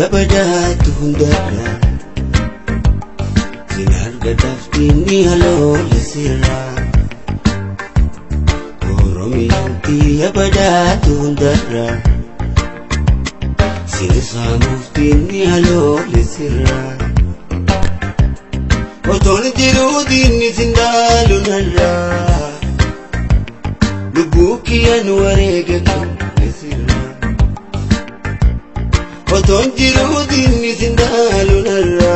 tiyya badaatu hundarra sin argataaf diinni haloole sirra. Oromiyaan tiyya badaatu hundarra sin saamuuf diinni haloole sirra. Otoon jiruu diinni sin dhaalu narra lubbuu kiyyaan wareega kenne sirra. Otoon jiruu diinni sin dhaalu narra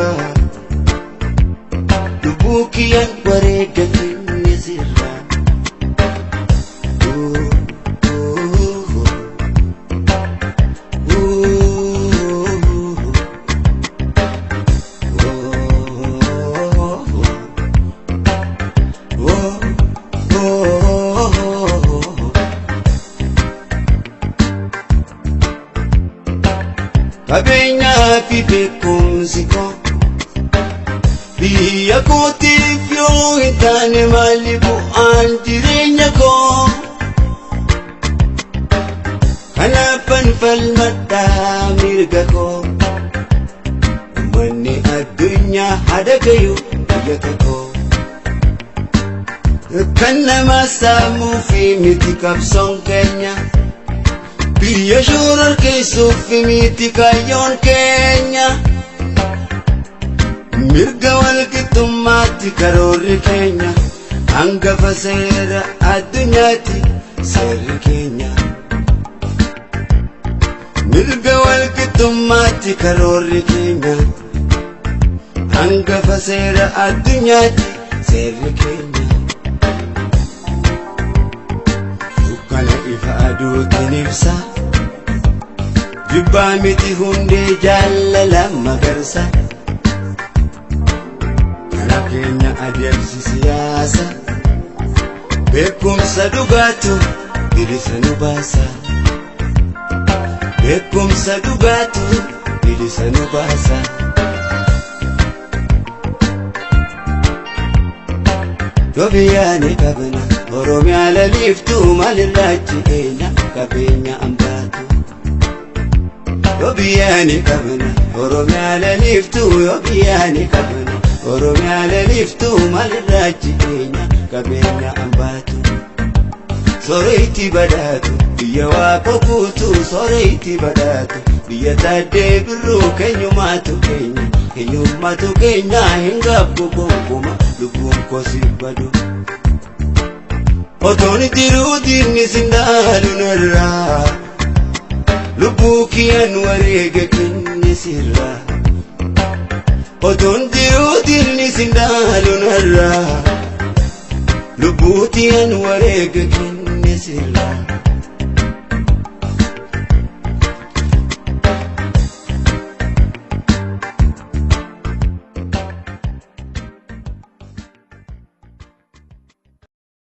lubbuu kiyyaan wareega kenne sirra. Qabeenyaa fi beekumsi koo biyya kootiif yoo hin taane maali bu'aan jireenya koo? Kanaafan falmadhaa mirga koo uummanni addunyaa haadha gayu biyya koo. Kan nama saamuu fi miti qabsoon keenya. Biyya shoorar keessuuf miti kaayyoon keenya. Mirga walqixxummaatti karoorri keenya. Hangafa seera addunyaatti seerri keenya. Mirga walqixxummaatti karoorri keenya. Hangafa seera addunyaatti seerri keenya. Dukkana ifa aduutiin ibsa. Jibbaa miti hundee jaalala magarsa. Kana keenya adeemsi siyaasa. Beekumsa dhugaatu bilisa nu baasa. Beekumsa dhugaatu bilisa nu baasa. Yoo biyyaa ni qabna Oromiyaa laliiftuu maalirraa jireenya qabeenya hambaatu. Yoo biyyaa ni qabna Oromiyaa laliiftuu yoo biyyaa ni qabna Oromiyaa laliiftuu maalirraa jireenya qabeenya hambaatu. Soreetti badhaatu biyya waaqa guutuu soreetti badhaatu biyya taaddee birruu keenyumaatu keenya keenyumaatu keenya hin gaabbu gonkumaa lubbuun koo si badu. Otoon jiruu diinni sin dhaalu narra lubbuu kiyyaan wareega kenne sirra. Otoon jiruu diinni sin dhaalu narra lubbuu kiyyaan wareega kenne sirra.